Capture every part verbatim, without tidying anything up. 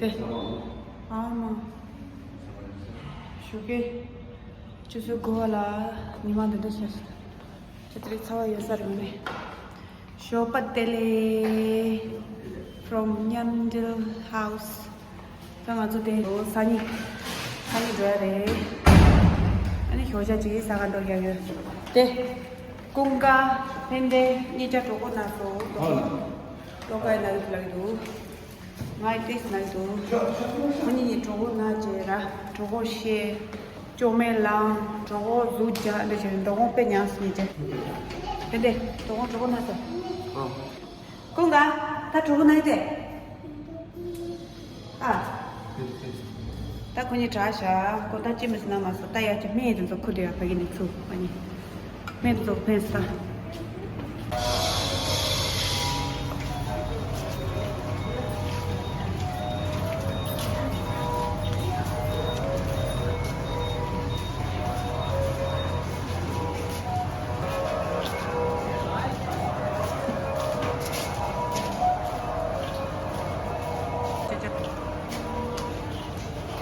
ཨ་མ། ཞོགས་ཀས་ཆུ་ཚོད་དགུ་པ་ལ་ཉི་མ་འདི་འདྲ་ཤར་སོང་། ཅི་ལྟར་ཚ་བ་ཡོད་ས་རེད་མ་རེད། ཞོགས་པ་བདེ་ལེགས། From Nyanjil House། ད་ང་ཚོ་དེ་ལོ་སང་ཉིན། སང་ཉིན་འགྲོ་ཡ་རེད། ཨ་ནི་ཞོགས་ཇ་ཅིག་ཟ་ག་འགྲོ་ཡ་ཡོད། དེ། ཀུན་དགའ། ཕན་བདེ་གཉིས་ཆ་གྲོད་ཁོག་ན་སོང་། ལོག་ག་ཡི་ན་གི་ལ་གི་འདུག་ང་ཡི་ཏིས་ན་གི་འདུག་ཁོ་གཉིས་གཉིས་གྲོད་ཁོག་ན་བྱས་ར། གྲོད་ཁོག་བཤལ། ཅོག་མེ་ལངས། གྲོད་ཁོག་ཟུག་རྒྱག་འདི་བྱས། འདུག་ཁོང་དཔེ་ཉམས་སུ་ཉེ་བྱས། ཕན་བདེ། འདུག་ཁོང་གྲོད་ཁོག་ན་སོང་། ཨ། ཀུན་དགའ། ད་གྲོད་ཁོག་ན་གི་དེ། ཨ། ད་ཁོ་གཉིས་དྲག་ཤག་ཁོ་ད་ཅི་མི་སྲིད་ན་མ་སོང་། ད་ཡ་ཅི་སྨན་དེ་ཚོ་ཁུར་དེ་ཡ་ཕ་གི་ནས་ཚུགས་ཨ་ནི། སྨན་དེ་ཚོ་ཕན་ས།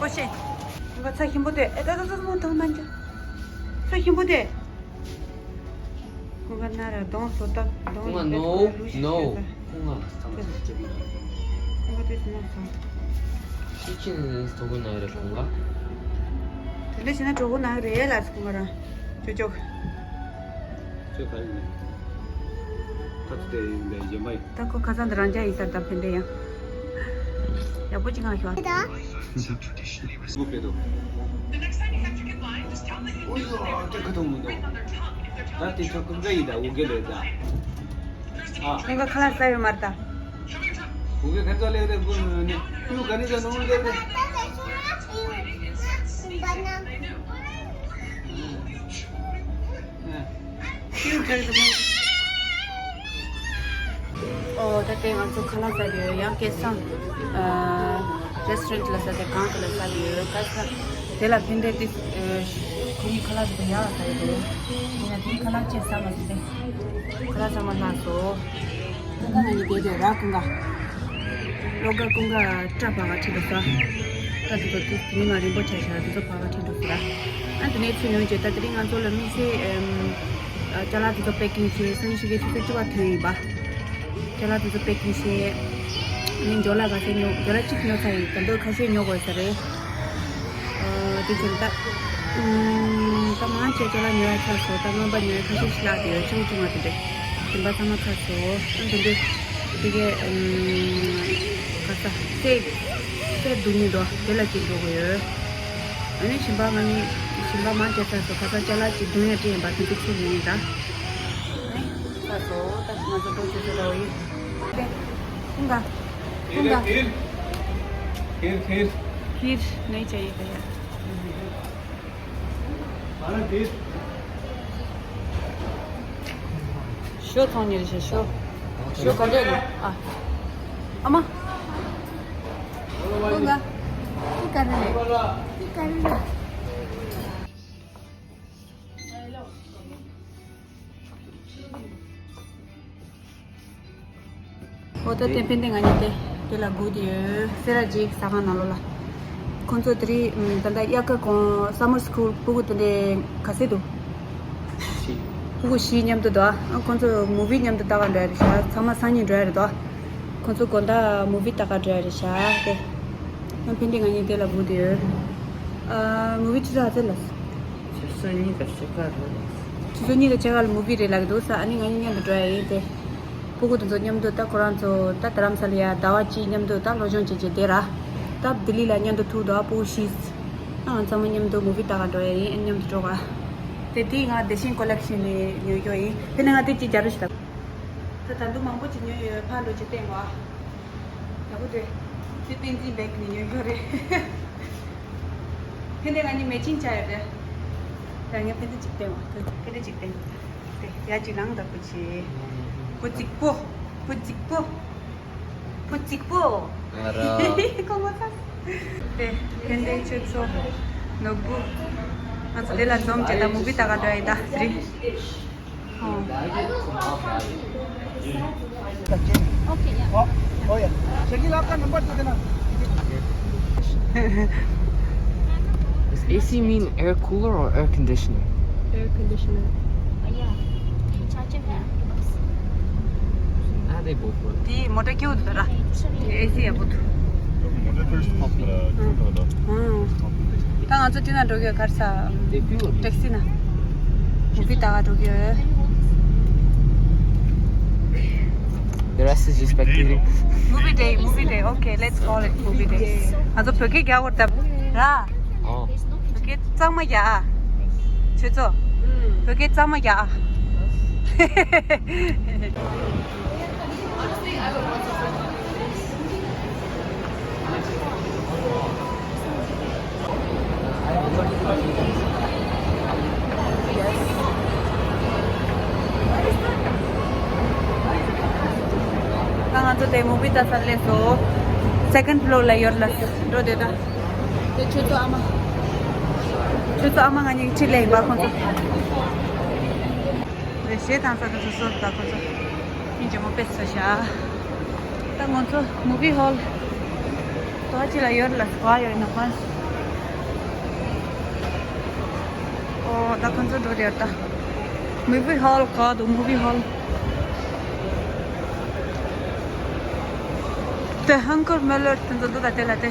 ཨོ་ཤེ། ང་ཚ་ཞིམ་པོ་དེ། ཨེ་ད་ད་ད་ད་ད་ད། ཚ་ཞིམ་པོ་དེ། ཁོང་ག་ན་ར་གདོང་བཟོ་ལྟ་གདོང་ཁོང་ག་ནོ་ལུ་ཞིག་ནོ། ཤོད་ད། ཁོང་ག་ལ་སྟངས་ཤིག་བྱེད་པ་ཡིན། ཁོང་ག་དེ་སུ་ན་སོང་། ཤི་ཆེན་ཐོག་གི་ན་ར་ཁོང་ག་དེ་འདྲ་བྱས་ན་གྲོད་ཁོག་ན་རེད་ལ་ཁོང་ག་ར། ཅོ་ཅོ། ཅོ་ག་ཡིན། ད་ཚོ་དེ་ཡིན་པའི་ཡོད་མ་ཡིན། ད་ཁོ་ཁ་སང་དུ་རང་ཅག་ཡིན་ས་ད་ཕན་བདེ་ཡང་། ཡག་པོ་ཅིག་ང་ཤོག་སྒུག་པའི་དོ། ཨོ་ཡོ་དེ་ཁ་ཐུག་མི་འདུག་ད་དེ་ཚོ་ཀུན་དགའ་ཡིན་ད། འུ་གེ་ལས་ད། ཨ། ཀུན་དགའ་ཁ་ལག་ཟ་ཡོད་མ་རེད་ད། འུ་གེ་ཁ་ཚ་ལས་རེད་བུ་ནི་ཀུན་ག་ནི་ད་ནོར་ལས་རེད། ཨ། ཨོ་ད་ལྟའི་ང་ཚོ་ཁ་ལག་ཟ་གི་ཡོད། ཡང་སྐལ་བཟང་ཨ་རེ་སི་ཊོ་རེན་ཊི་ལ་ཟ་དེ་གང་དུ་ལ་ཟ་གི་ཡོད། ཁ་ས་དེ་ལ་ཕན་བདེ་ཏིས་ཁོ་གཉིས་ཁ་ལག་ཟ་དེ་ཡག་ལ་ཟ་གི་འདུག་ཡིན་ན་དེའི་ཁ་ལག་ཅེས་ཟ་མ་ཟ་དེ་ཁ་ལག་ཟ་མ་ལྷག་སོ། ཀུན་དགའ་ང་གཉིས་བསྡད་དེ་ར། ཀུན་དགའ་ལོ་དགའ་ཀུན་དགའ་སྐྲ་བག་ག་ཁྲིད་འགྲོ་ས། སྐྲ་དེ་ཚོ་དེ་མི་མ་རིང་པོ་ཆགས་ཤག་དེ་ཚོ་བག་ག་ཁྲིད་འགྲོ་ས་ར། ཨ་དེ་ནས་ཚུར་ཡོང་རྗེས་ད་དེ་རིང་ང་ཚོ་ལ་དམིགས་བསལ་ཨེམ། ཅ་ལག་དེ་ཚོ་པེ་ཀིང་བྱས། སང་ཉིན་ཞོགས་ཀས་ཆུ་ཚོད་བཅུ་པ་ཐོན་ཡིན་པ། ཅ་ལག་དེ་ཚོ་པེ་ཀིང་བྱས། ངས་ཇོ་ལ་ག་ཚད་ཉོ། ཇོ་ལ་གཅིག་ཉོ་ཚར་ཡིན། ད་དུང་ཁ་ཤས་ཉོ་དགོས་ས་རེད། ཨ་དེ་བྱས་ད། ཨུམ། ད་མང་ཆེ་ཅ་ལག་ཉོ་ཡ་ཚར་སོང་། ད་རྔན་པ་ཉོ་ཡ་ཁ་ཤས་ཤིག་ལྷག་བསྡད་ཡོད། ཆུང་ཆུང་བ་དེ་འདྲས་རིན་པ་ཚང་མ་ཚར་སོང་། ཨ་དེ་འདྲས་དེ་གས་ཨུམ། ག་ས་སེ་སེ་བསྡུ་ཉིན་འགྲོ་དེ་ལ་གཅིག་འགྲོ་དགོས་ཡོད། ཨ་ནི་ཞིམ་པ་ང་གཉིས་ཞིམ་པ་མང་ཆེ་ཚར་སོང་། ཁ་སང་ཅ་ལག་ཅིག་བསྡུ་ཡ་སྤྲད་ཡིན་པ་དེ་ཚོ་ཚུར་ཉོས་ཡིན་ད། ཨ་ནི་ཚར་སོང་། ད་ང་ཚོ་འགྲོ་ཆུ་ཚོད་འགྲོ་ཡིན། ཁུང་ག་ཁུང་ག་ཁིར་ཁིར་ཁིར་ཁིར་ཁིར་ནས་བྱ་ཡི་ག་ཡ། ཞོ་ཚོང་ཉེ་རེ་ཞེ་ཞོ། ཞོ་ག་འདྲས་རེད་ཨ། ཨ་མ། ཁོང་ག་ཁྱི་ག་རེ་རེད། ཁྱི་ག་རེ་རེད། ཨོ་ད་ལྟའི་ཕན་བདེ་ང་གཉིས་དེ་དེ་ལ་སྒུག་བསྡད་ཡོད། སེ་ར་བྱེས་ཟ་ཁང་ནང་ལོགས་ལ། ཁོང་ཚོ་དེ་རིང་ད་ལྟ་དབྱར་ཁ་གོང་སམ་མར་སི་ཀུལ་ཕྲུ་གུ་དེ་འདྲའི་ག་ཚད་འདུག་ཕྲུ་གུ་བཞི་མཉམ་དུ་འདུག་ཨ་ཁོང་ཚོ་མུ་ཝི་མཉམ་དུ་ལྟ་ག་འགྲོ་ཡ་རེད་ཤག་ཚང་མ་སང་ཉིན་འགྲོ་ཡ་རེད་འདུག་ཁོང་ཚོ་དགོང་དག་མུ་ཝི་ལྟ་ག་འགྲོ་ཡ་རེད་ཤག་དེ་ཨ་ཕན་བདེ་ང་གཉིས་དེ་ལ་སྒུག་བསྡད་ཡོད། ཨ་མུ་ཝི་ཆུ་ཚོད་ག་ཚད་ལ། ཆུ་ཚོད་གཉིས་དང་ཕྱེད་ཀ་རེད། ཆུ་ཚོད་གཉིས་དང་ཕྱེད་ཀ་ལ་མུ་ཝི་རེད་ལབ་ཀྱི་འདུག་ས། ཨ་ནི་ང་གཉིས་མཉམ་དུ་འགྲོ་ཡ་ཡིན་ཏེ། ཕྲུ་གུ་དེ་ཚོ་མཉམ་དུ་ད་ཁོ་རང་ཚོ་ད་རྡ་རམ་ས་ལ་ཡ་ཟླ་བ་གཅིག་མཉམ་དུ་ད་སློབ་སྦྱོང་བྱེད་བྱེད་བསྡད་ར། ད་ལྡི་ལི་ལ་མཉམ་དུ་ཐུག་འདུག་ཕྲུ་གུ་བཞི། ཨ་ང་ཚང་མ་མཉམ་དུ་མུ་ཝི་ལྟ་ག་འགྲོ་ཡ་ཡིན། ཨ་མཉམ་དུ་འགྲོ་ག་དེ་དེ་ང་བདེ་ཆེན་ཀོ་ལེག་ཤན་ནས་ཉོས་ཀྱོ་ཡིན། དེ་ནས་ང་དེ་གཅིག་རྒྱབ་རེ་ཞིག་ད། ད་ད་དུང་མང་པོ་ཅིག་ཉོས་ཡོད། ཕར་འགྲོ་ཅིག་བསྟན་བ། ཡག་པོ་རེད། དེ་བསྟན་འཛིན་བེག་ནས་ཉོས་ཡོད་རེད། ཕན་བདེ་ང་གཉིས་མེ་ཆིང་བྱ་ཡོད་རེད། ད་ངས་ཕན་བདེ་ཅིག་བསྟན་བ། ཕན་བདེ་ཅིག་བསྟན། དེ་ཡ་ཅིག་ལངས་ད་བུ་ཆེ། བུ་གཅིག་པོ། བུ་གཅིག་པོ། བུ་གཅིག་པོ། ང་ར། ཁོ་མོ་ཚ། དེ་ཕན་བདེ་ཁྱོད་ཚོ་ནོར་བུ། ང་ཚོ་དེ་ལ་འཛོམས་བྱས་ད་མུ་ཝི་ལྟ་ག་འགྲོ་ཡ་ཡིན་ད་དེ་རིང་། Okay, yeah. Oh, oh yeah. Shakil, आपका नंबर दे देना। ठीक है। Does A C mean air cooler or air conditioner? Air conditioner. Oh, yeah. Can you charge it back? Ah, they both work. དེ་མོ་ཊ་ཁྱེར་འདུག་ར། དེ་ཨེ་སི་ཡག་པོ་འདུག་ད་ང་ཚོ་དེ་ན་འགྲོ་གི་ཡོད། ག་རེ་ཟེར། They feel it. ཊེག་སི་ན། མུ་བི་ལྟ་ག་འགྲོ་གི་ཡོད། The rest is just spectating. Movie day, movie day. Okay, let's call it movie day. ང་ཚོ་བོད་སྐད་རྒྱག་དགོས་རེད་ད་ར། ཨོ། བོད་སྐད་གཙང་མ་རྒྱག་ཨ། ཁྱོད་ཚོ། བོད་སྐད་གཙང་མ་རྒྱག་ཨ། ད་ང་ཚོ་དེ་མུ་བི་ལྟ་ས་སླེབས་སོང་། སེ་ཀན་ཕི་ལོར་ལ་ཡོད་ལ་འགྲོ་དེ་ད། དེ་ཁྱོད་ཚོ་ཨ་མ། ཁྱོད་ཚོ་ཨ་མ་ང་གཉིས་ཁྲིད་ལས་ཡིན་པ་ཁོང་ཚོ། རེ་ཞེ་དང་ས་དང་སོ་སོ་ད་ཁོ་ཚོ། ཨིན་ཇི་མོ་པེ་སོ་ཤ། ད་ང་ཚོ་མུ་བི་ཧོལ། ཏོ་ཅི་ལ་ཡོད་ལ་སུ་བ་ཡོད་ན་ཧོན། ཨོ་ད་ཁོ་ཚོ་འགྲོ་དེར་ད། མུ་བི་ཧོལ་ག་དུ་མུ་བི་ཧོལ། དེ་ཧན་ཀར་མོ་ལར་དེ་ཚོ་འདུག་ད་དེ་ལ་དེ།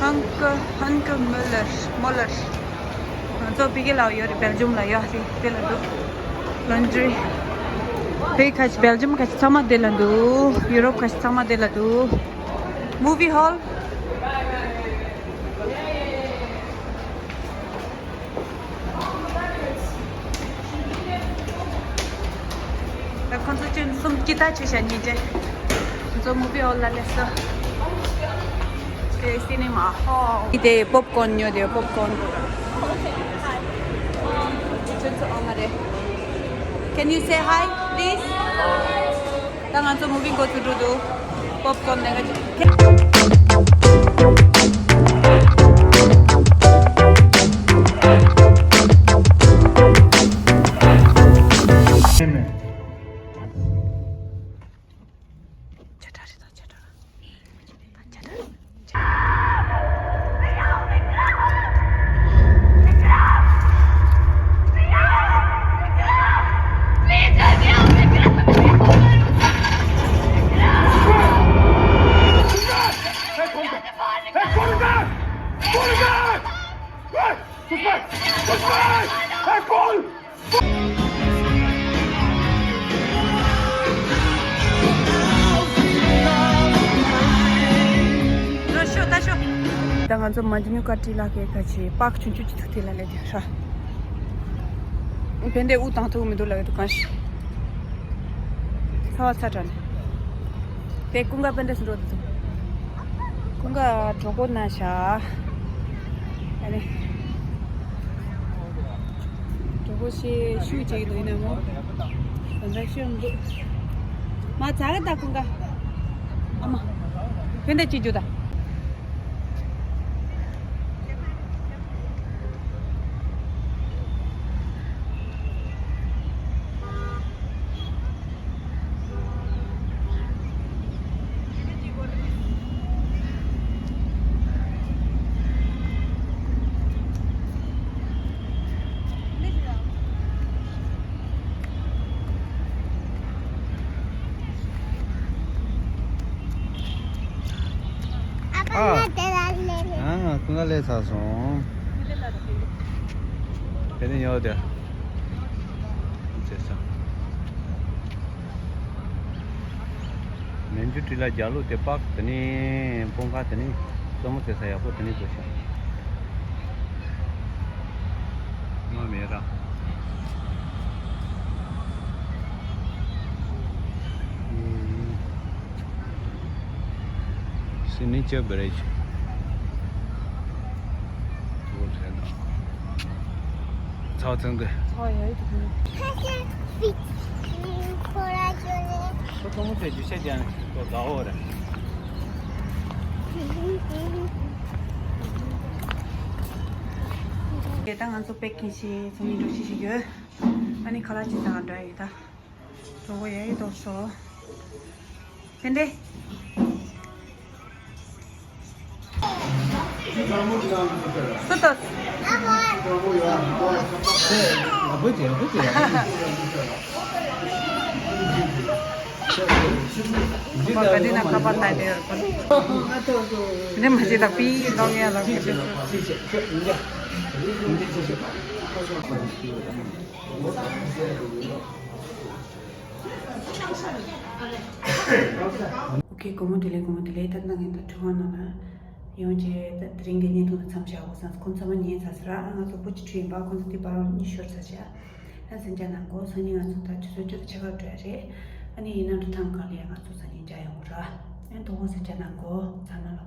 ཧན་ཀར་ཧན་ཀར་མོ་ལར་མོ་ལར། ང་ཚོ་ཕ་གི་ལ་ཡོད་རེད། སྦེལ་ཇམ་ལ་ཡོད་རེད། དེ་ལ་འདུག་ལོན་ཌི་རི། ཕ་གི་ཁ་ཅིག་སྦེལ་ཇམ་ཁ་ཅིག་ཚང་མ་དེ་ལ་འདུག་ཡུ་རོབ་ཁ་ཅིག་ཚང་མ་དེ་ལ་འདུག་མུ་བི་ཧོལ། ད་ཁོང་ཚོ་ཅུན་གསུམ་ཀི་ད་ཆུ་ཤ་ཉིན་ཅན། ཁོང་ཚོ་མུ་བི་ཧོལ་ལ་སླེབས་སོང་། དེ་སི་ནེ་མ་ཧོལ། དེ་པོབ་ཀོན་ཉོ་དེ་པོབ་ཀོན། ཁྱོད་ཚོ་ཨ་མ་རེད། Can you say hi, please? ད་ང་ཚོ་མུ་བི་འགོ་ཚུགས་འགྲོ་འདུག་པོབ་ཀོན་ནས་ང་ཚོ། ཆ་ཏྲ་རེད་ད་ཆ་ཏྲ། རོ་ཤོ་ད་ཤོ། ད་ང་ཚོ་མ་ཌི་ནུ་ཀ་ཊི་ལ་ཁེ་ཁ་ཆེ་པག་ཆུང་ཆུང་ཅིག་ཐུག་དེ་ལ་ལས་དེ་ཧྲ། བན་དེ་དབུ་དང་ཐུག་མི་འདུག་ལ་དུ་གང་ཞིག་ཚ་བ་ཚ་དྲགས་ནས། དེ་ཀུན་དགའ་བན་དེ་སུ་འགྲོ་དུ་འདུག་ཀུན་དགའ་གྲོགས་པོ་ན་ཤ། ཨ་ནི། གྲོགས་པོ་ཞེས་ཤུགས་བྱེད་ཀྱི་འདུག་ཡིན་ན་མོ། ད་ལྟ་ཤི་འདུག་མ་ཚ་གི་ད་ཀུན་དགའ། ཨ་མ། བན་དེ་ཅི་རྒྱུ་ད། ཨ། ཨ། ཀུན་དགའ་ལས་ཚར་སོང་། དེ་ནས་ཡོད་དེ། ཅེས་ས། མན་ཇུ་ཊི་ལ་རྒྱ་ལོ་དེ་པག་དེ་ནས་སྤོང་ཁ་དེ་ནས་སོ་མོ་ཟེར་ས་ཡག་པོ་དེ་ནས་བཟོ་ཤག་ང་མེད་ར། ཨུམ། སི་ནི་ཅར་བྷི་རིཇ། ཚ་བ་ཚང་གི། ཚ་བ་ཡ་ཡི་འདུག་གི། ཁོ་ཐོག་མོ་ཚོས་རྒྱུ་ཆ་རྒྱག་ནས་ཁོ་དགའ་བོ་རེད། དེ་ད་ང་ཚོ་པེ་ཀིང་ཞིག་ཚོ་མི་འགྲོ་ཤེས་ཤིག་ཡོད། ཨ་ནི་ཁ་ལག་ཅིག་ད་ག་འདྲ་ཡོད་ད། གྲོགས་པོ་ཡ་ཡི་འདུག་སོ། དེ་འདྲས། སུ་ཏོ། ཁོ་ག་དེ་ན་ཁ་པར་ལྟ་དེ་ཡོད་རེད། འདི་མ་བྱེད་དང་པི་ལོག་ཡ་ལ་ཁ་ཆེ། ཨོ་ཁེ། དགོང་མོ་བདེ་ལེགས། དགོང་མོ་བདེ་ལེགས། ད་ལྟ་ངས་ད་དྲི་བ་ནང་ལ་ཡོང་རྗེས་ད་དེ་རིང་གི་བརྙན་ཐུང་ལ་མཚམས་བཞག་དགོས་བསམས། ཁོང་ཚང་མ་ཉན་ཚར་ཚར་ར། ང་ཚོ་བུ་གཅིག་ཁྲིད་ཡིན་པ། ཁོང་ཚོ་དེ་བར་གཉིད་ཤོར་ཚར་བྱས། ཨ་གཟན་ཆ་ནང་གོ། སང་ཉིན་ང་ཚོ་ད་ཆུ་ཚོད་བཅུ་དང་ཕྱེད་ཀ་འགྲོ་ཡ་རེད། ཨ་ནི་ཡིན་ན་འགྲོ་ཐང་གང་ལ་ཡ་ང་ཚོ་སང་ཉིན་མཇལ་ཡོང་གི་ར། ཨ་ནི་དོ་དགོང་གཟན་ཆ་ནང་གོ། ཚང་མ་ལ།